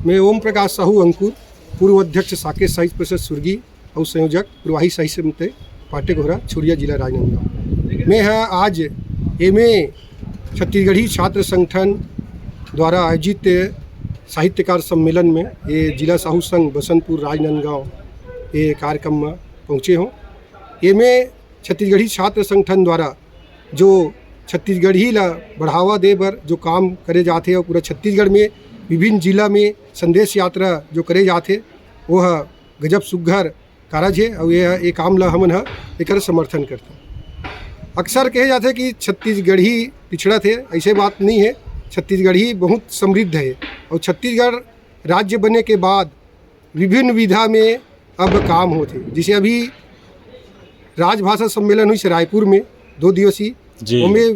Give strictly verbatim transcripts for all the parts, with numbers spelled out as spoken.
मैं ओम प्रकाश साहू अंकुर, पूर्व अध्यक्ष साकेत साहित्य परिषद सुरगी अउ संयोजक पूर्वाही साहित्य समिति पाटेकोहरा छुरिया, जिला राजनांदगांव। मैं ह आज एमे छत्तीसगढ़ी छात्र संगठन द्वारा आयोजित साहित्यकार सम्मेलन में ये जिला साहू संघ बसंतपुर राजनांदगांव ये कार्यक्रम में पहुँचे हों। एमे छत्तीसगढ़ी छात्र संगठन द्वारा जो छत्तीसगढ़ी ला बढ़ावा दे बर जो काम करे जाथे अउ पूरा छत्तीसगढ़ में विभिन्न जिला में संदेश यात्रा जो करे जाथे, वो ह गजब सुग्घर कारज हे अउ ये, ये काम ला हमन ह एकर समर्थन करथन। अक्सर कहे जाथे कि छत्तीसगढ़ी पिछड़त हे, ऐसे बात नहीं है। छत्तीसगढ़ी बहुत समृद्ध है अउ छत्तीसगढ़ राज्य बने के बाद विभिन्न विधा में अब काम होथे। जैसे अभी राजभाषा सम्मेलन हुई रायपुर में, दो दिवसीय, जी। ओमे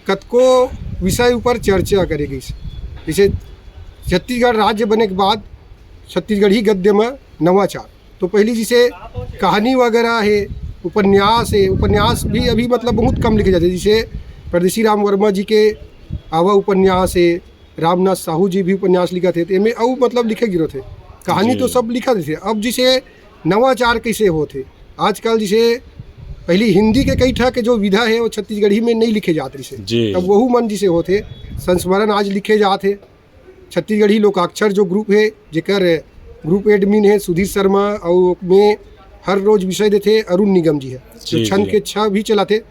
कतको विषय ऊपर चर्चा करे गई। जैसे छत्तीसगढ़ राज्य बने के बाद छत्तीसगढ़ी गद्य में नवाचार, तो पहली जैसे कहानी वगैरह है, उपन्यास है, उपन्यास भी अभी मतलब बहुत कम लिखे जाते हैं। जैसे परदेसी राम वर्मा जी के आवा उपन्यास है, रामनाथ साहू जी भी उपन्यास लिखत हे, तो एमे अउ मतलब लिखे गिरो थे, कहानी जी। तो सब लिखत थे। अब जैसे नवाचार कैसे होत हे, आजकल जैसे पहली हिंदी के कई ठा के जो विधा है वो छत्तीसगढ़ी में नहीं लिखे जात रहिसे, जी। तब वहू मन जैसे होत हे, संस्मरण आज लिखे जात हे। छत्तीसगढ़ी लोकाक्षर जो ग्रुप है, जेकर ग्रुप एडमिन है सुधीर शर्मा, और में हर रोज विषय देथे अरुण निगम जी है, जी, जो छंद जी। के छह भी चलाथे,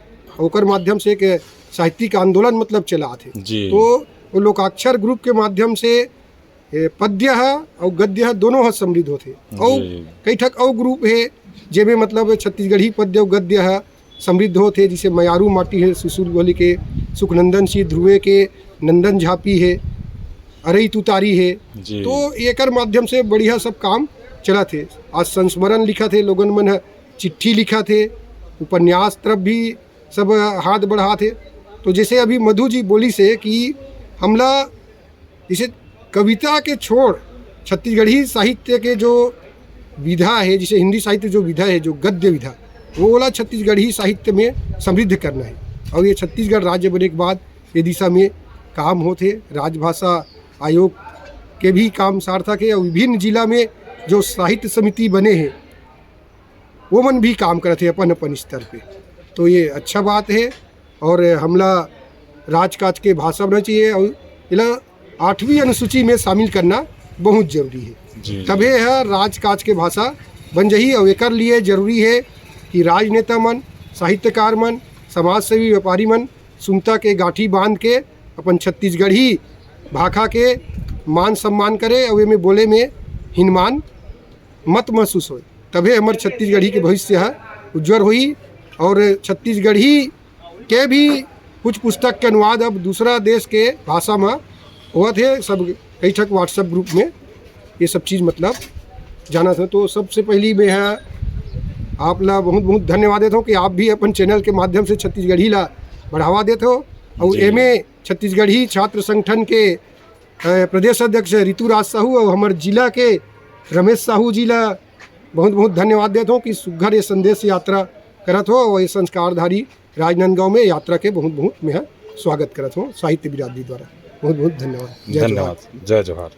ओकर माध्यम से एक साहित्यिक आंदोलन मतलब चलाथे। जी। तो वो लोकाक्षर ग्रुप के माध्यम से ए, पद्य ह अउ गद्य ह दोनों ह समृद्ध होथे। अउ जी। कई ठक अउ ग्रुप हे, जेमे मतलब छत्तीसगढ़ी पद्य अउ गद्य ह समृद्ध होथे, जैसे मयारू माटी हे सुशील गोहली के, सुखनंदन सिंह ध्रुवे के, नंदन झापी हे, अरई तुतारी हे। जी। तो एकर माध्यम से बढ़िया सब काम चलत हे। आज संस्मरण लिखत हे, लोगन मन ह चिट्ठी लिखत हे, उपन्यास तरफ भी सब हाथ बढ़ात हे। तो जैसे अभी मधु जी बोलिस हे कि हमला जैसे कविता के छोड़ छत्तीसगढ़ी साहित्य के जो विधा है, जैसे हिंदी साहित्य जो विधा है, जो गद्य विधा, वो वाला छत्तीसगढ़ी साहित्य में समृद्ध करना है। और ये छत्तीसगढ़ राज्य बने के बाद ये दिशा में काम होत हे। राजभाषा आयोग के भी काम सार्थक है और विभिन्न जिला में जो साहित्य समिति बने हैं, वो मन भी काम करत हे अपन अपन स्तर पे। तो ये अच्छा बात है। और हमला राजकाज के भाषा बनना चाहिए और एला आठवीं अनुसूची में शामिल करना बहुत जरूरी है। जी। तभे ह राजकाज के भाषा बन जही। और एकर लिए जरूरी है कि राजनेता मन, साहित्यकार मन, समाजसेवी, व्यापारी मन सुनता के गांठी बांध के अपन छत्तीसगढ़ी भाखा के मान सम्मान करे और एमे बोले में हिनमान मत महसूस होए, तभे हमर छत्तीसगढ़ी के भविष्य ह उज्जवल होही। और छत्तीसगढ़ी के भी कुछ पुस्तक के अनुवाद अब दूसरा देश के भाषा में होवत हे, सब कई ठक WhatsApp ग्रुप में ये सब चीज़ मतलब जानत हे। तो सबसे पहली मैं ह आप ला बहुत बहुत धन्यवाद देत हूँ कि आप भी अपन चैनल के माध्यम से छत्तीसगढ़ी ला बढ़ावा देत हो। और जी। एमे छत्तीसगढ़ी छात्र संगठन के अ, प्रदेश अध्यक्ष ऋतुराज साहू और हमर जिला के रमेश साहू जी ला बहुत बहुत धन्यवाद देत हूँ कि सुग्घर ये संदेश यात्रा करत हो और ये संस्कारधारी राजनांदगांव में यात्रा के बहुत बहुत मैं स्वागत करत हूँ साहित्य बिरादरी द्वारा। बहुत बहुत धन्यवाद। जय जोहार। धन्यवाद। जय जोहार।